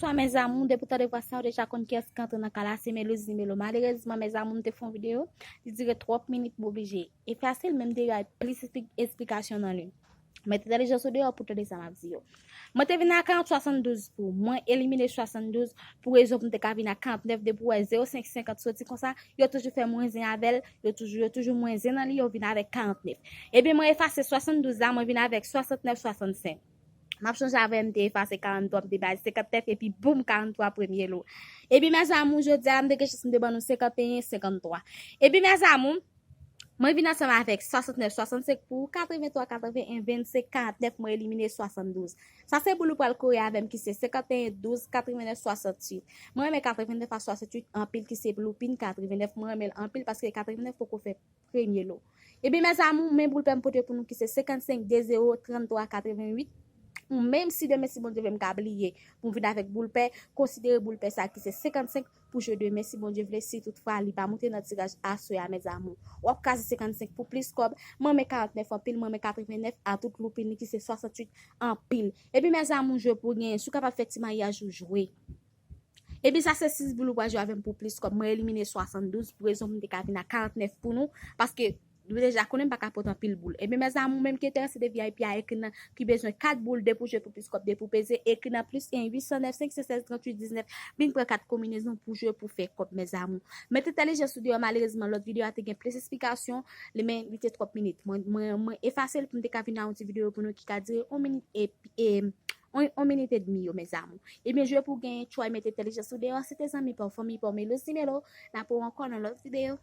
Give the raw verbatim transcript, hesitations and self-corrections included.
Bonswa, mes amours. Depi w tande vwa sa, w deja konn kiyès ki antre nan kay la, se Melouz Nimelo. Malerezman, mes amours, m te fè yon videyo, li dire twòp minit, m oblije efase l, men m te bay plis espli-, esplikasyon nan li. Met entèlijans ou deyò pou tande sa m ap di yo. Mwen te vin a karant swasanndouz pou mwen elimine swasanndouz pou rezon pou m te ka vin a karantnèf, depi w wè zewo senk senkant soti konsa, yo toujou fè mwen zen avè l, yo toujou, yo toujou mwen zen nan li, yo vin avèk karantnèf. Ebyen, mwen efase swasanndouz la, mwen vin avèk swasantnèf swasannsenk. M ap chanje avè m te efase karantwa, m te bay senkantnèf, epi boum, karantwa premye lo. Epi mes amours, jodi a m te gen chans m te ban nou senkanteyen senkantwa. Epi mes amours, mwen vin ansanm avèk swasantnèf swasannsenk pou katreventwa katreven, vennsenk karantnèf, mwen elimine swasanndouz. Sa se boul ou pral kore avè m ki se senkanteyen douz, katrevennèf swasannwit. Mwen renmen katrevennèf a swasannwit anpil, ki se loupin katrevennèf, mwen renmen l anpil paske katrevennèf poko fè premye lo. Ebyen mes amours, men boul pè m pote pou nou ki se senkannsenk de zewo tranntrwa katrevenwit. Ou menm si demen si Bondye vle m ka bliye pou m vin avèk boul pè, konsidere boul pè sa ki se senkannsenk pou jwe demen si Bondye vle, si toutfwa li pa moute nan tiraj aswè a mes amours. W ap kraze senkannsenk pou plis kòb, mwen renmen karantnèf anpil, mwen renmen katrevennèf a tout loupin li ki se swasannwit anpil. Epi mes amours, jwe pou w genyen, si w kapab fè ti maryaj ou jwe. Epi sa se sis boul ou pral jwe avè m pou plis kòb. Mwen elimine swasanndouz pou rezon pou m te ka vin a karantnèf pou nou, paske nou deja konnen m pa ka pote anpil boul. Epi mes amours, ou menm ki enterese de V I P a, ekri nan, ki bezwen kat boul, de pou jwe pou plis kòb, de pou peze, ekri nan plis en uit san nèf senk san sèz trannwit diznèf, vin pran kat konbinezon pou jwe pou fè kòb mes amours. Met entèlijans ou deyò, malerezman lòt videyo a te gen plis esplikasyon, li, men li te twòp minit. Mwen, mwen, mwen efase l pou m te ka vin a yon ti videyo pou nou ki ka dire yon minit epi, e, yon, yon minit edmi yo mes amours. Ebyen, jwe pou w genyen, tchway, met entèlijans ou deyò, se te zanmi pa w, fanmi pa w, Melouz Nimelo, n ap wè w ankò nan lòt videyo.